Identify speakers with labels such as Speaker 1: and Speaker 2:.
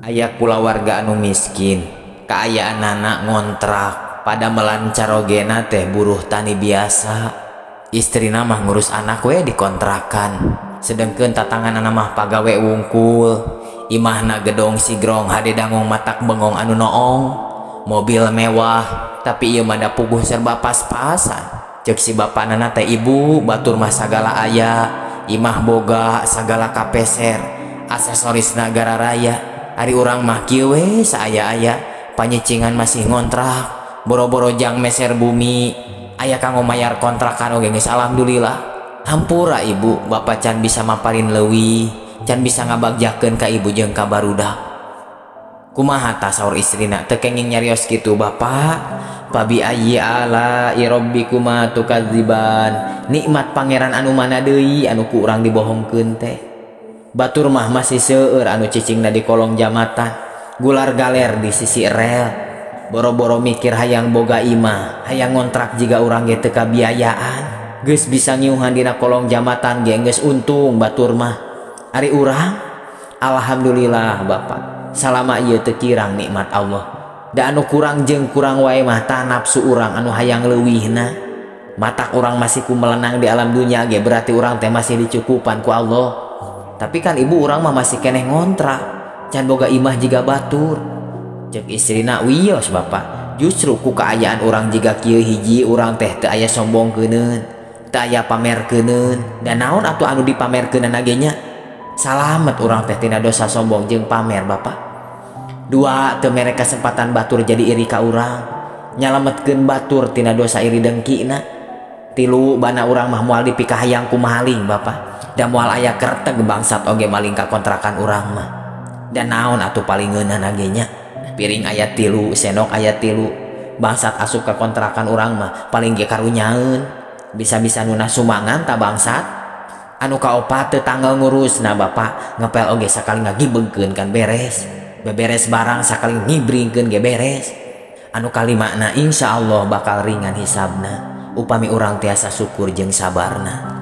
Speaker 1: Aya kulawarga anu miskin, kaayaanana ngontrak, pada melan carogena teh buruh tani biasa. Istrina mah ngurus anak we dikontrakan, sedengkeun tatanganana mah pagawe wungkul. Imahna gedong sigrong hade dangong matak bengong anu noong, mobil mewah, tapi ieu mah da puguh serba pas-pasan. Ceuk si bapana teh, "Ibu, batur mah sagala aya, imah boga, sagala kapeser, aksesoris nagara raya. Ari urang mah kieu we saaya-aya, panyicingan masih ngontrak, boro-boro jang meser bumi, aya kanggo mayar kontrakan oge geus alhamdulillah. Hampura, Ibu, Bapak can bisa maparin leuwih, can bisa ngabagjakeun ka Ibu jeung ka barudak." "Kumaha tah?" saur istrina. "Teu kenging nyarios kitu, Bapak. Fabi ayyi ala'i rabbikuma tukadziban. Nikmat Pangeran anu mana deui anu ku urang dibohongkeun teh? Batur mah masih seueur anu cicingna di kolong jambatan, gular galer di sisi rel. Boro-boro mikir hayang boga imah, hayang ngontrak jiga urang ge teu kabiayaan. Geus bisa ngiuhan dina kolong jambatan ge geus untung batur mah. Ari urang, alhamdulillah, Bapak, salama ieu teu kirang nikmat Allah. Da anu kurang jeung kurang wae mah tah nafsu urang anu hayang leuwihna. Matak urang masih ku melenang di alam dunia ge berarti urang teh masih dicukupan ku Allah. Tapi kan, Ibu, urang mah masih keneh ngontrak, can boga imah jiga batur." Cek istrina, "Wios, Bapak, justru ku kaayaan urang jiga kieu, hiji, urang teh teu aya sombongkeuneun, teu aya pamerkeuneun. Dan naon atuh anu dipamerkeunana ge nya? Salamet urang teh tina dosa sombong jeung pamer, Bapak. Dua, teu mere kesempatan batur jadi iri ka urang, nyalametkeun batur tina dosa iri dengkina. Tilu, bana urang mah moal dipikahayang ku maling, Bapak. Da moal aya kerteg bangsat oge maling ka kontrakan urang mah. Dan naon atuh paling ngeunah ge nya? Piring aya 3, sendok aya 3, bangsat asup ka kontrakan urang mah paling ge karunyaeun. Bisa-bisa nuna sumangan ta bangsat. Anu kaopat, teu tanggal ngurus. Nah, Bapak, ngepel oge sakali ngagibegkeun kan beres, beberes barang sakali ngibringkeun ge beres. Anu kalimana, insya Allah bakal ringan hisabna upami urang tiasa syukur jeung sabarna."